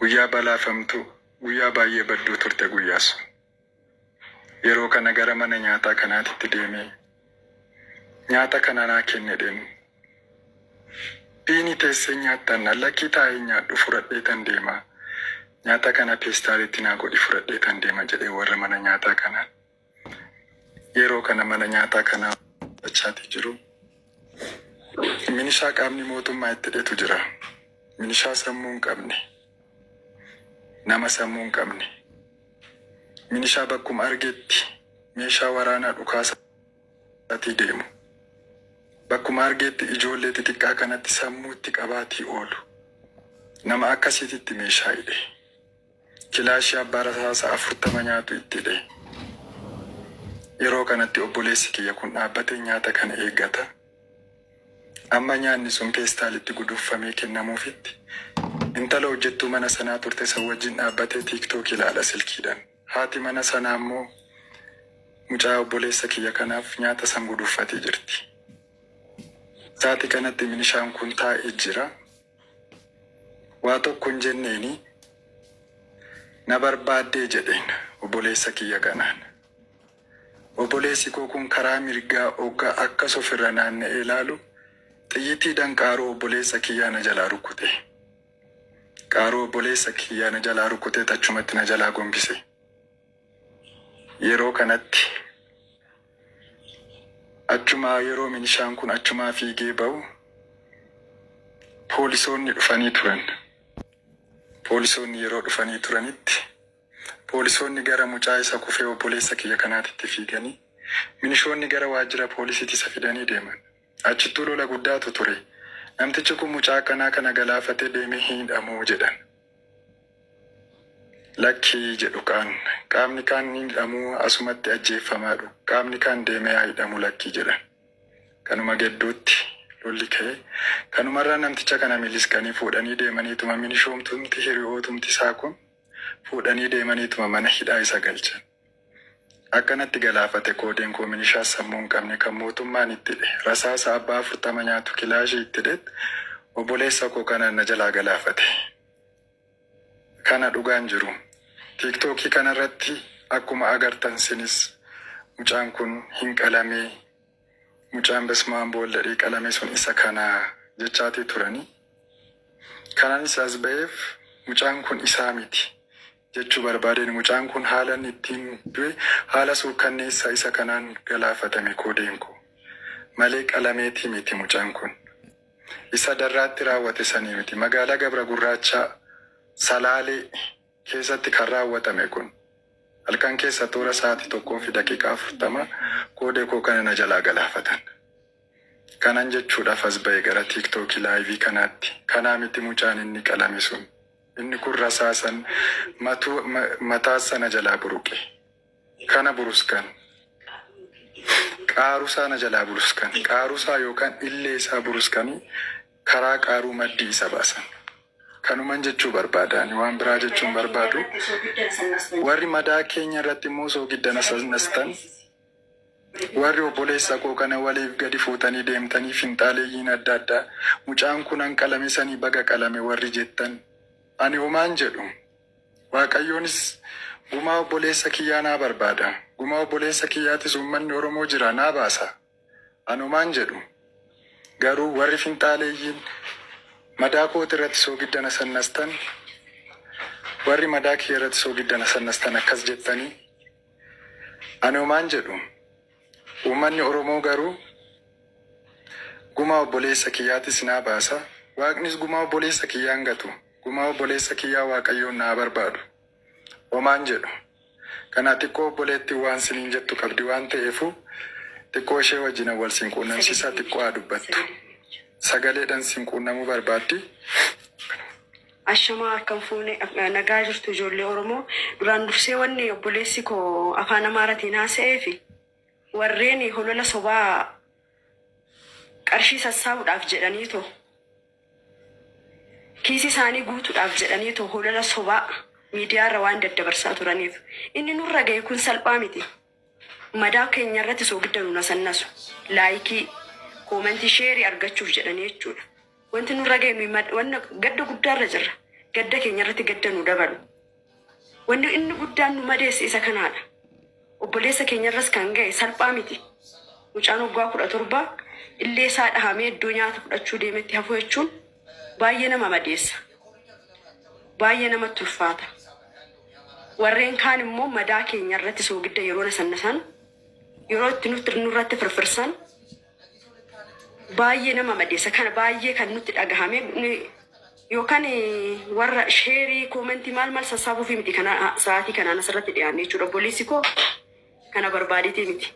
Guyyaa balaafamtuu, guyyaa baay'ee badduu turte guyyaa sun. Yeroo kana gara mana nyaataa kanaatitti deemee nyaata kana naa kenni jedheen. Biini teessee nyaattan lakkii taa'ee nyaadhu fudhadheetan deema. Nyaata kana peestaalitti naa godhi fudhadheetan deema jedhee warra mana nyaataa kanaan. Yeroo kana mana nyaataa kanaa achaati jiru. Minishaa qaamni mootummaa itti hidhetu jira. Minishaa sammuu hin qabne. Nama sammuu hin qabne. Minishaa bakkuma argetti meeshaa waraanaa dhukaasaatii deemu. Bakkuma argetti ijoollee xixiqqaa kanatti sammuutti qabaatii oolu. Nama akkasiititti meeshaa hidhe. Kilaashii abbaa rasaasa 40 nyaatu itti hidhe. Yeroo kanatti obboleessi kiyya kun dhaabbatee nyaata kana eeggata. Amma nyaanni sun peestaalitti guduunfamee kennamuufitti intala hojjettuu mana sanaa turte san wajjin dhaabbatee TikTok ilaala silkiidhaan. Haati mana sanaa immoo mucaa obboleessa kiyya kanaaf nyaata san guduunfatee jirti. Saati kanatti minishaan kun taa'ee jira. Waa tokko hin jenneeni na barbaaddee jedheen obboleessa kiyya kanaan. Obboleessi koo kun karaa mirgaa oggaa akkas ofirra naanna'ee ilaalu xiyyitiidhaan qaaruu obboleessa kiyyaa na jalaa rukute. Qaaruu obboleessa kiyyaa na jalaa rukutee achumatti na jalaa gombise. Yeroo kanatti achumaa yeroo minishaan kun achumaa fiigee ba'u poolisoonni dhufanii turan. Poolisoonni yeroo dhufanii turanitti poolisoonni gara mucaa isa kufee obboleessa kiyya kanaatitti fiiganii minishoonni gara waajjira poolisiitti isa fidanii deeman. Achittuu lola guddaatu ture. Namtichi kun mucaa akkanaa kana galaafatee deemee hin hidhamuu jedhan. Lakkii jedhu kaan. Qaamni kaan hin hidhamuu asumatti ajjeeffamaadhu. Qaamni kaan deemee haa hidhamu lakkii jedhan. Kanuma gedduutti lolli ka'e. Kanumarraa namticha kana milisqanii fuudhanii deemaniituma minishoomtumti hiriyootumti isaa kun fuudhanii deemaniituma mana hidhaa isa galchan. Akkanatti galaafate koodeen koo minishaa sammuu hin qabne kan mootummaan itti hidhe rasaasa abbaa 40 nyaatu kilaashii itti hidhet obboleessa koo kanaan na jalaa galaafate. Kana dhugaan jiru. Tiiktookii kanarratti akkuma agartan sinis mucaan kun hin qalamee mucaan Besmaam Booldadhii qalame sun isa kana jechaatii turanii. Kananis as ba'eef mucaan kun isaa miti jechuu barbaadeen mucaan kun haala inni ittiin du'e haala suukkanneessaa isa kanaan galaafatame koodeen koo. Malee qalameetii miti mucaan kun. Isa Darraatti raawwate sanii miti. Magaalaa Gabra Gurraachaa, Salaalee, keessatti kan raawwatame kun. Halkan keessa toora sa'aatii 1:40 koodee koo kana na jalaa galaafatan. Kanan jechuudhaaf as ba'e gara tiiktookii laayivii kanaatti. Kanaa miti mucaan inni qalame sun. Inni kun rasaasan matuu mataassa na jalaa buruqe. Kana buruskan. Qaarusaa na jalaa buruskan. Qaarusaa yookaan illee isaa buruskanii karaa qaaruu maddii isa baasan. Kanuman jechuu barbaada. Ani waan biraa jechuu hin barbaadu. Warri madaa keenya irratti immoo soogidda nastan, warri obboleessa koo kana waliif gadi fuutanii deemtanii finxaaleeyyiin adda addaa mucaan kun an qalame sanii baga qalame warri jettan ani homaan jedhu. Waaqayyoonis gumaa obboleessa kiyyaa naa barbaada. Gumaa obboleessa kiyyaatis uummanni Oromoo jira naa baasa. An homaan jedhu. Garuu warri finxaaleeyyiin madaa kooti irratti soogidda nasannastan, warri madaa kiyya irratti soogidda nasannastan akkas jettanii ani homaan jedhu. Uummanni Oromoo garuu gumaa obboleessa kiyyaatis naa baasa. Waaqnis gumaa obboleessa kiyyaa hin gatu. Gumaa obboleessa kiyyaa Waaqayyoon na haa barbaadu. Homaan jedhu. Kanaa xiqqoo obboleettiin waan siniin jettu qabdi waan ta'eefuu xiqqoo ishee wajjinan wal sin quunnamsiisaa xiqqoo haa dubbattu. Sagaleedhan sin quunnamuu barbaaddi. Ashamaa, akkam fuune, nagaa jirtu ijoollee Oromoo? Duraan dursee wanni obboleessi koo afaan Amaaratiin haasa'ee fi warreen holola sobaa qarshii sassaabuudhaaf jedhaniitoo kiisii isaanii guutuudhaaf jedhaniitoo holola sobaa miidiyaarra waan daddabarsaa turaniif inni nurra ga'e kun salphaa miti. Madaa keenya irratti soogidda nu nasannasu like, comment, share argachuuf jedhanii jechuudha. Wanti nurra ga'e nuyi wanna gadda guddaarra jirra. Gadda keenya irratti gadda nu dabalu. Wanni inni guddaan nu madeesse isa kanaadha. Obboleessa keenya irras kan ga'e salphaa miti. Mucaan waggaa 17 illee isaa dhahamee iddoo nyaata fudhachuu deemetti hafuu jechuun baay'ee nama madeessa. Baay'ee namatti ulfaata. Warreen kaan immoo madaa keenya irratti soogidda yeroo nasannasan, yeroo itti nutti nurratti firfirsan baay'ee nama madeessa. Kana baay'ee kan nutti dhagahame yookaan warra share comment maal maal sassaabuufi miti kana sa'aatii kanaan asirratti dhiyaanne jechuudha. Obboleessi koo kana barbaadeetii miti.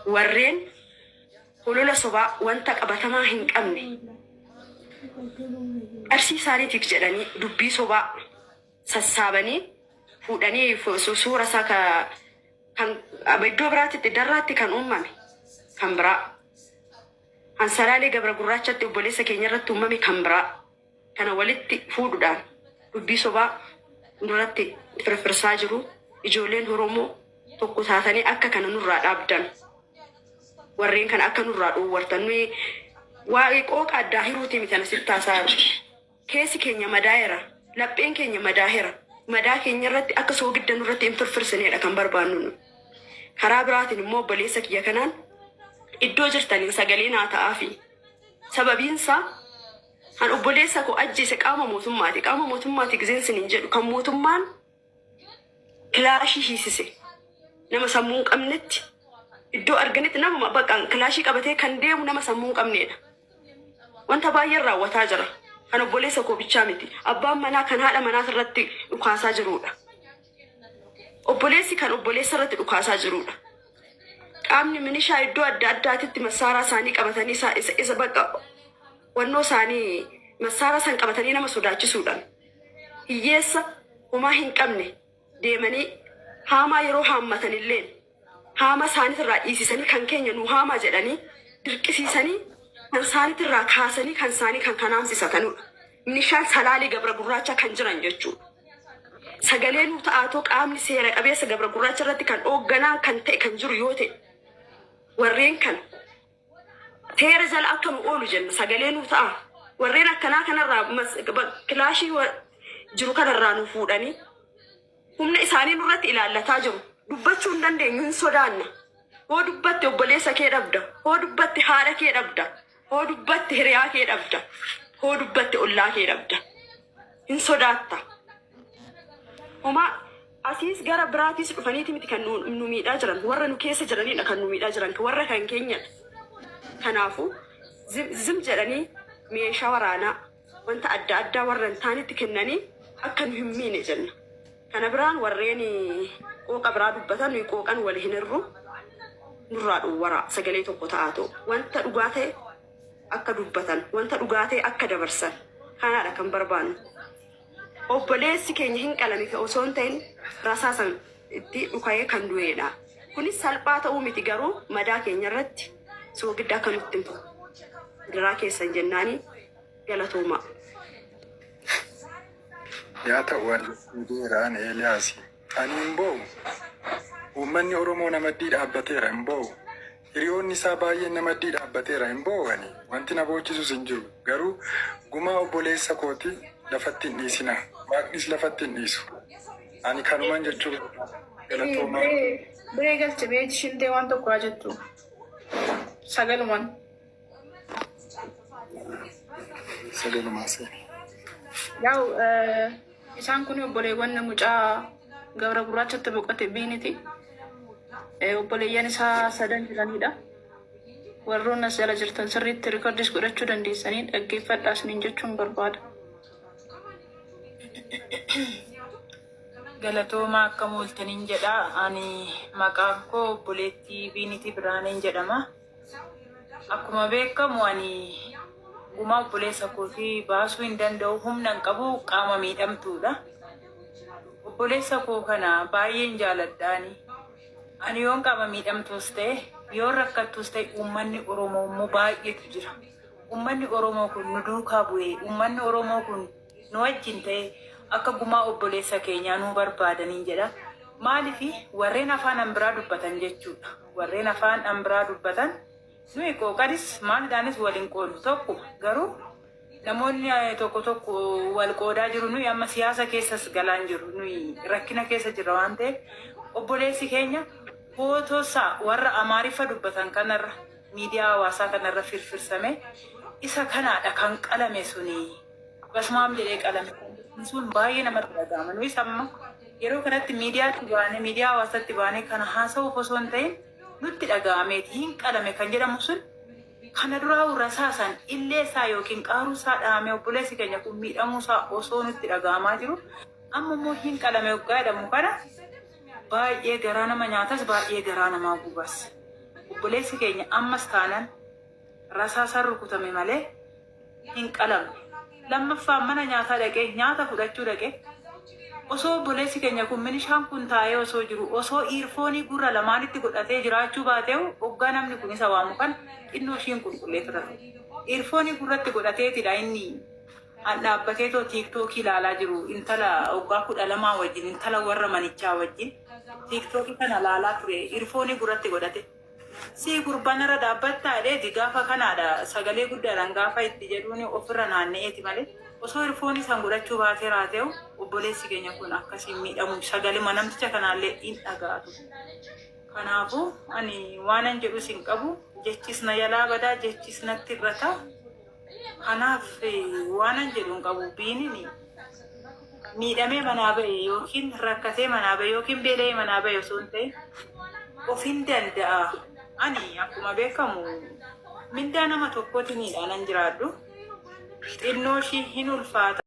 Warreen holola sobaa wanta qabatamaa hin qabne qarshii isaaniitiif jedhanii dubbii sobaa sassaabanii fuudhanii suura isaa kan iddoo biraatti darraatti kan uumame kan biraa. Hansalaalee Gabra Gurraachatti obboleessa keenya irratti uumame kan biraa. Kana walitti fuudhuudhaan dubbii sobaa nurratti firfirsaa jiru. Ijoolleen Oromoo tokko taatanii akka kana nurraa dhaabdan. Warreen kana akka nurraa dhoowwartan nuyi waa'ee qooqa addaa hiruutii miti ana sitti haasa'aa jiru. Keessi keenya madaa'eera. Lapheen keenya madaa'eera. Madaa keenya irratti akka soogidda nurratti hin firfirsineedha kan barbaannu nu. Karaa biraatiin immoo obboleessa kiyya kanaan iddoo jirtaniin sagalee naa ta'aafi. Sababiinsaa kan obboleessa koo ajjeese qaama mootummaati. Qaama mootummaati gizeen sinin jedhu kan mootummaan kilaashii hiisise nama sammuu hin qabnetti iddoo arganitti nama bakka kilaashii qabatee kan deemu nama sammuu hin qabnedha. Wanta baay'een raawwataa jira. Kan obboleessa koo bichaa miti. Abbaan manaa kan haadha manaa irratti dhukaasaa jirudha. Obboleessi kan obboleessa irratti dhukaasaa jirudha. Qaamni minishaa iddoo adda addaatitti massaaraa isaanii qabatanii isa bakka wannoo isaanii massaaraa san qabatanii nama sodaachisuudhaan hiyyeessa homaa hin qabne deemanii haamaa yeroo haammatan illee haama isaaniitirraa dhiisisanii kan keenya nu haamaa jedhanii dirqisiisanii kan isaaniitirraa kaasanii kan isaanii kan kanaamsisatanudha. Minishaan Salaalee Gabra Gurraacha kan jiran jechuudha. Sagalee nuu ta'aatoo qaamni seera qabeessa Gabra Gurraacha irratti kan hoogganaa kan ta'e kan jiru yoo ta'e warreen kana seera jala akka nu oolu jenna sagalee nuu ta'a. Warreen akkanaa kanarraa kilaashii jiru kanarraa nu fuudhanii humna isaanii nurratti ilaallataa jiru. Dubbachuu hin dandeenyu hin sodaanna. Hoo dubbatte obboleessa kee dhabda. Hoo dubbatte haadha kee dhabda. Hoo dubbatte hiriyaa kee dhabda. Hoo dubbatte ollaa kee dhabda. Hin sodaatta. Homaa asiis gara biraatiis dhufaniiti miti kan nu miidhaa jiran. Warra nu keessa jiranidha kan nu miidhaa jiran. Warra kan keenyadha. Kanaafuu zim jedhanii meeshaa waraanaa wanta adda addaa warra hin taanetti kennanii akka nu hin miine jenna. Kana biraan warreen qooqa biraa dubbatan nuyi qooqan wal hin hirru nurraa dhowwaraa sagalee tokko ta'aa ta'u wanta dhugaa ta'e akka dubbatan wanta dhugaa ta'e akka dabarsan kanaadha kan barbaannu. Obboleessi keenya hin qalame osoo hin ta'in rasaasan itti dhuka'ee kan du'eedha. Kunis salphaa ta'uu miti garuu madaa keenya irratti soogidda akka nutti hin diraa keessan jennaanii galatoomaa. Yaa ta'u ani beera ani Eeliyaasi. Ani hin boo'u. Uummanni Oromoo namaddii dhaabbateera hin boo'u. Hiriyoonni isaa baay'een namaddii dhaabbateera hin boo'u ani. Wanti na boochisus hin jiru. Garuu gumaa obboleessa kooti lafatti hin dhiisina. Waaqnis lafatti hin dhiisu. Ani kanuman jechuu barbaada. Galatoomaa. Biree galche beeti shintee waan tokko haa jettu. Sagaluman. Sagalumaa seeni. Yaa'u isaan kun obboleewwan mucaa Gabra Gurraachatti boqote Biiniti. Obboleeyyan isaa sadan jiranidha. Warroon as jala jirtan sirriitti record is godhachuu dandeessanii dhaggeeffadhaa isiniin jechuun barbaada. Galatoomaa akka mooltaniin jedha. Ani maqaan koo obboleettii Biinitii Biraaneen jedhama. Akkuma beekamu ani gumaa obboleessa kootii baasuu hin danda'u humna hin qabu qaama miidhamtuudha. Obboleessa koo kana baay'een jaaladhaani. Ani yoon qaama miidhamtuus ta'e yoon rakkattuus ta'e uummanni Oromoo immoo baay'eetu jira. Uummanni Oromoo kun nu duukaa bu'ee uummanni Oromoo kun nu wajjin ta'e akka gumaa obboleessa keenyaa nuu barbaadaniin jedha. Maaliif warreen afaan an biraa dubbatan jechuudha. Warreen afaan an biraa dubbatan nuyi qooqanis maalidhaanis waliin qoodnu tokkuma garuu Namoonni tokko tokko wal qoodaa jiru. Nuyi amma siyaasa keessas galaa hin jiru. Nuyi rakkina keessa jirra waan ta'eef obboleessi keenya footoosaa warra Amaariffa dubbatan kanarra miidiyaa hawaasaa kanarra firfirsame isa kanaadha kan qalame suni. Basmaam jedhee qalame sun baay'ee namatti dhaga'ama. Nuyis amma yeroo kanatti miidiyaatti baanee miidiyaa hawaasaatti baanee kana haasa'uuf osoo hin ta'in nutti dhaga'ameeti hin qalame kan jedhamu sun kana duraa rasaasan illee isaa yookiin qaaruu isaa dhahamee obboleessi keenya kun miidhamuu isaa osoo nutti dhaga'amaa jiru amma immoo hin qalame waggaa jedhamu kana baay'ee garaa nama nyaatas baay'ee garaa namaa gubas. Obboleessi keenya ammas taanan rasaasaan rukutame malee hin qalamne. Lammaffaa mana nyaataa dhaqee nyaata fudhachuu dhaqee osoo obboleessi keenya kun milishaan kun taa'ee osoo jiru osoo earphone gurra lamaanitti godhatee jiraachuu baateehu hoggaa namni kun isa waamu kan xinnoo ishiin qulqulleeffata ture. Earphone gurratti godhateetidha inni an dhaabbateetoo TikTok ilaalaa jiru intala waggaa 12 wajjin intala warra manichaa wajjin TikTok kana ilaalaa ture earphone gurratti godhate. Si gurbaan irra dhaabbattaa jedheeti gaafa kanaadha sagalee guddaadhaan gaafa itti jedhuun ofirra naanna'eeti malee osoo earphone san godhachuu baatee raateehu obboleessi keenya kun akkasiin miidhamu sagaluma namticha kanaallee hin dhaga'atu. Kanaafuu ani waanan jedhus hin qabu jechis na jalaa badaa jechis natti irrata. Kanaaf waanan jedhu hin qabu biinin miidhamee manaa ba'e yookiin rakkatee manaa ba'e yookiin beela'ee manaa ba'e osoo hin ta'in of hin danda'a. Ani akkuma beekamu mindaa nama tokkootiinidha nan jiraadhu. Xinnoo ishii hin ulfaata.